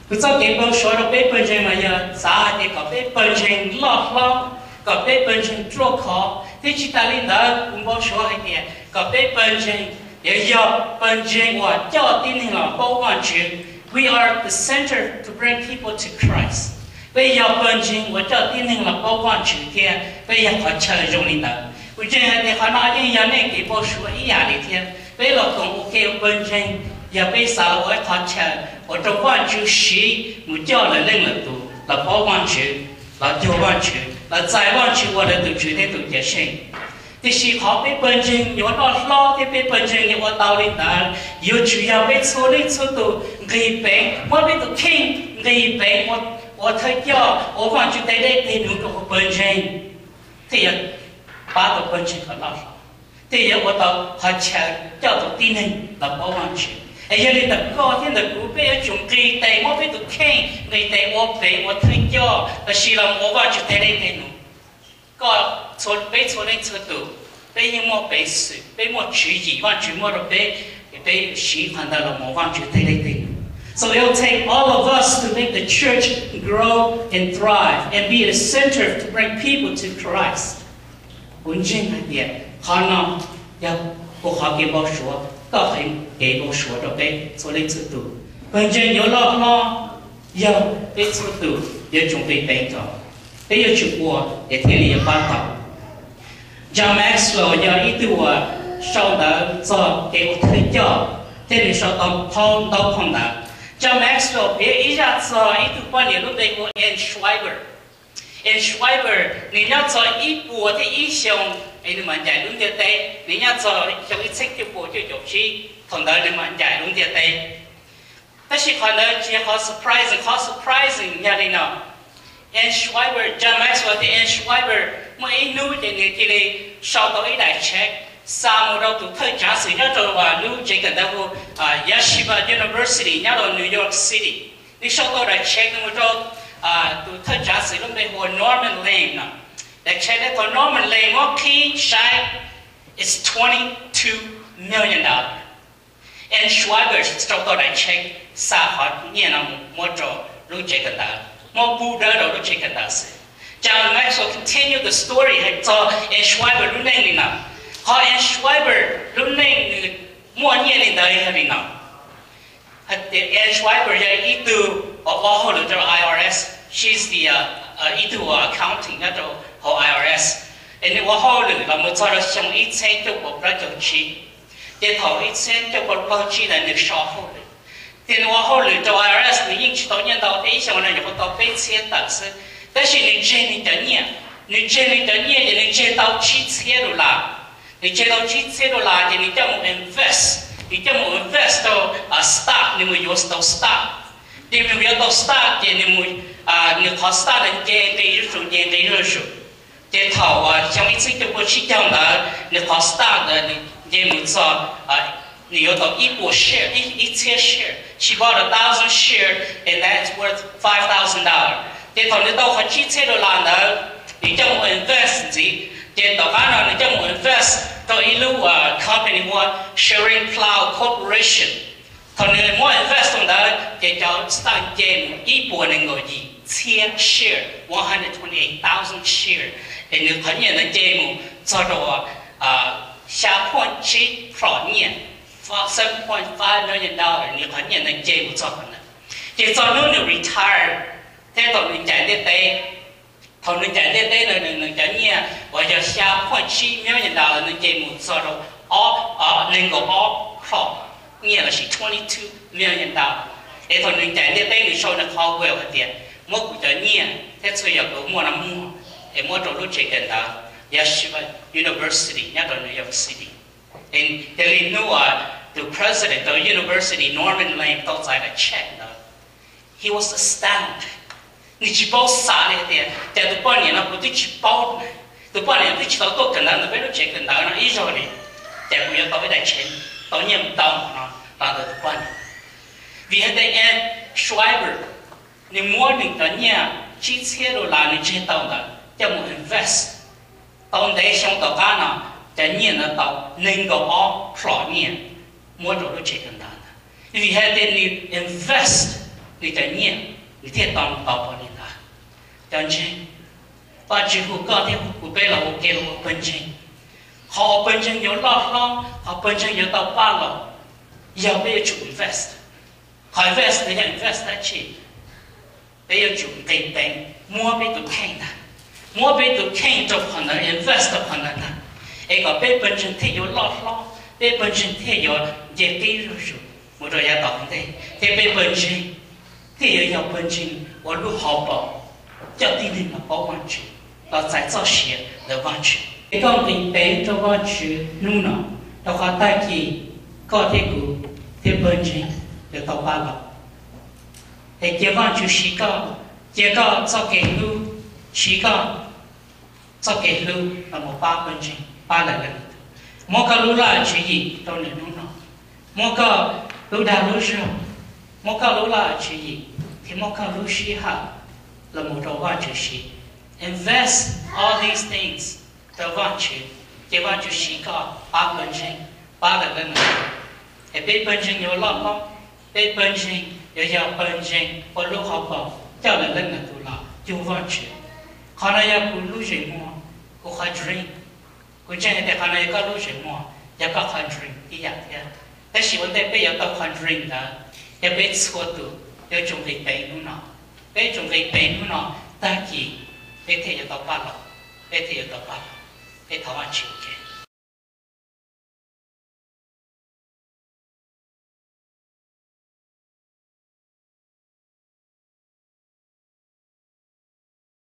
Kuv txoj kev npau suav rau peb pawg ntseeg mas yog xav hais tias kom peb pawg ntseeg loj hlob, kom peb pawg ntseeg ruaj khov, thiab tsis tas li ntawd kuv npau suav hais tias kom peb pawg ntseeg yuav yog pawg ntseeg uas coj tib neeg los paub Vajtswv. We are the center to bring people to Christ. Peb yog pawg ntseeg uas coj tib neeg los paub Vajtswv thiab peb yog qhov chaw zoo li ntawd. Kuv ntseeg hais tias qhov no yeej yog nej kev npau suav ib yam li thiab. Peb los koom ua ke ua pawg ntseeg, yog peb xav los ua ib qhov chaw uas rau Vajtswv siv mus coj lawv leej lawm tus los paub Vajtswv, los cuag Vajtswv, los txais Vajtswv ua lawv tus Tswv thiab tus Cawm Seej. Tiam sis qhov peb pawg ntseeg yuav loj hlob thiab peb pawg ntseeg yuav ua tau li ntawd, yuav tsum yog peb txhua leej txhua tus nqis peev, muab peb tus kheej nqis peev ua thawj coj ua Vajtswv tej dej tej num rau hauv pawg ntseeg, thiaj yuav pab tau pawg ntseeg kom loj hlob, thiaj yuav ua tau qhov chaw coj tau tib neeg los paub Vajtswv. Es yog li ntawd koj thiab ntawm kuv peb yuav tsum nqis tes muab peb tus kheej nqis tes ua peev ua thawj coj los sis los ua Vajtswv tej dej tej num. Koj, peb txhua leej txhua tus, peb yeej muaj peev xwm, peb muaj tswv yim Vajtswv muab rau peb, peb siv qhov ntawd los ua Vajtswv tej dej tej num. So it will take all of us to make the church grow and thrive and be a center to bring people to Christ. Kuv ntseeg hais tias qhov no yog kuv qhov kev npau suav, koj qhov kev npau suav rau peb txhua leej txhua tus. Pawg ntseeg yuav loj hlob yog peb txhua tus yuav tsum nqis peev rau, peb yuav tsum ua es thiaj li yuav pab tau. John Maxwell yog ib tug uas sau ntawv txog kev ua thawj coj thiab nws sau tau phau ntau phau ntawv. John Maxwell piav ib zaj txog ib tug poj niam lub npe hu ua Anne Schreiber. Anne Schreiber nws nyob txog ib puas thiab ib xyoos es nws mam ncaim lub ntiaj teb. Nws nyob txog xyoo ib txhiab cuaj puas cuaj caum tsib, thaum ntawd nws mam ncaim lub ntiaj teb. Tab sis qhov ntawd tsis yog qhov surprising, qhov surprising yog li no. Anne Schreiber, John Maxwell thiab Anne Schreiber muaj ib hnub ces nws cia li sau tau ib daim check xa mus rau tus thawj tsav xwm nyob rau lub tsev kawm ntawv hu Yeshiva University nyob rau New York City. Nws sau tau daim check no mus rau tus thawj tsav xwm lub npe hu ua Norman Lam no. Daim check no thaum Norman Lam muab qhib saib, it's twenty two million dollar. Anne Schreiber sau tau daim check xa qhov nyiaj no mus muab rau lub tsev kawm ntawv, muab pub dawb rau lub tsev kawm ntawv xwb. John Maxwell continue the story hais txog Anne Schreiber lub neej li no. Qhov Anne Schreiber lub neej nws muaj nyiaj li ntawd yog li no. Anne Schreiber yog ib tug uas ua hauj lwm rau I R S, she's the ib tug accountant nyob rau hauv I R S. Es nws ua hauj lwm los mus txog rau xyoo ib txhiab cuaj puas plaub caug tsib. Ces thaum ib txhiab cuaj puas plaub caug tsib ntawd nws so hauj lwm. Ces nws ua hauj lwm rau I R S nws yeej tsis tau nyiaj ntau thiab, ib xyoos no nyuam qhuav tau peb txhiab tawm xwb. Tab sis nws tseg nws cov nyiaj, nws tseg nws cov nyiaj ces nws tseg tau tsib txhiab dollar. Nws tseg tau tsib txhiab dollar ces nws coj mus invest, nws coj mus invest rau stock, nws mus yuav tau stock. Ces nws yuav tau stock ces nws mus, nws qhov stock ntawd nce nqi zuj zus, nce nqi zuj zus. Ces thaum xyoo ib txhiab cuaj puas tsib caug ntawd nws qhov stock ntawd nws nce mus txog, nws yuav tau ib puas share, ib txhiab share. She bought a thousand share and that's worth five thousand dollars. Ces thaum nws tau qhov tsib txhiab dollar ntawd, nws coj mus invest ntxiv. Ces tom qab no nws coj mus invest rau ib lub company hu ua Schering Plough Corporation. Thaum nws muab invest rau ntawd ces cov stock nce mus ib puas nees nkaum yim txhiab share, one hundred twenty-eight thousand share. Es nws qhov nyiaj ntawd nce mus txog rau xya point tsib plhom nyiaj, seven point five million dollar, nws qhov nyiaj ntawd nce mus txog qhov ntawd. Ces txog hnub nws retire thiab thaum nws ncaim ntiaj teb, thaum nws ncaim ntiaj teb ntawd nws cov nyiaj uas yog xya point tsib million dollar nws nce mus txog rau ob, nees nkaum ob plhom nyiaj lossis twenty two million dollar. Es thaum nws ncaim ntiaj teb nws sau nws qhov will hais tias muab kuv cov nyiaj thiab txhua yam kuv muaj no muag es muab rau lub tsev kawm ntawv Yeshiva University nyob rau New York City. Yog li hnub uas tus president rau university Norman Lam tau txais daim check ntawd, he was astounded. Nws tsis paub xav li tias cas tus poj niam no kuv twb tsis paub, tus poj niam twb tsis tau tuaj kawm ntawv ntawm peb lub tsev kawm ntawv no ib zaug li, cas kuv yuav tau ib daim check, tau nyiaj ntau no los ntawm tus poj niam. Vim hais tias Anne Schreiber nws muab nws cov nyiaj tsib txhiab dollar nws tseg tau ntawd coj mus invest, tau ntev xyoo tom qab no cov nyiaj ntawd tau nees nkaum ob plhom nyiaj muab rau lub tsev kawm ntawv ntawd. Vim hais tias nws invest nws cov nyiaj, nws thiaj tau ntau npaum li ntawd. Cov ntseeg, Vajtswv hu koj thiab hu kuv peb los ua ke los ua pawg ntseeg. Qhov uas pawg ntseeg yuav loj hlob, qhov pawg ntseeg yuav tau pab los, yog peb yuav tsum invest. Qhov invest no yog invest dab tsi? Peb yuav tsum nqis peev muab peb tus kheej ntag, muab peb tus kheej rau qhov ntawd, invest rau qhov ntawd ntag, es kom peb pawg ntseeg thiaj yuav loj hlob, peb pawg ntseeg thiaj yuav nce qib zuj zus mus rau yav tom ntej, thiab peb pawg ntseeg thiaj yuav yog pawg ntseeg ua lub hauv paus coj tib neeg los paub Vajtswv, los txais txoj sia ntawm Vajtswv. Es koj nqis peev rau Vajtswv hnub no, rau qhov tag kis koj thiab kuv thiab pawg ntseeg yuav tau pab los. Es cia Vajtswv siv koj, cia koj txoj kev hlub, siv koj txoj kev hlub los mus pab pawg ntseeg, pab lawv leej twg. Muab koj lub laj tswv yim rau nws hnub no. Muab koj lub dag lub zog, muab koj lub laj tswv yim, thiab muab koj lub sij hawm los mus rau Vajtswv siv. Invest all these things rau Vajtswv, ces Vajtswv siv koj pab pawg ntseeg, pab lawv leej twg. Es peb pawg ntseeg yuav loj hlob, peb pawg ntseeg yuav yog pawg ntseeg ua lub hauv paus coj lawv leej twg los cuag Vajtswv. Qhov no yog kuv lub zeem muag, kuv qhov dream. Kuv ntseeg hais tias qhov no yog koj lub zeem muag, yog koj qhov dream ib yam thiab. Tab sis ua ntej peb yuav tau qhov dream ntawd, yog peb txhua tus yuav tsum nqis peev hnub no. Peb tsum nqis peev hnub no, tag kis peb thiaj yuav tau pab los, peb thiaj yuav tau pab los. Peb thov Vajtswv ua ke.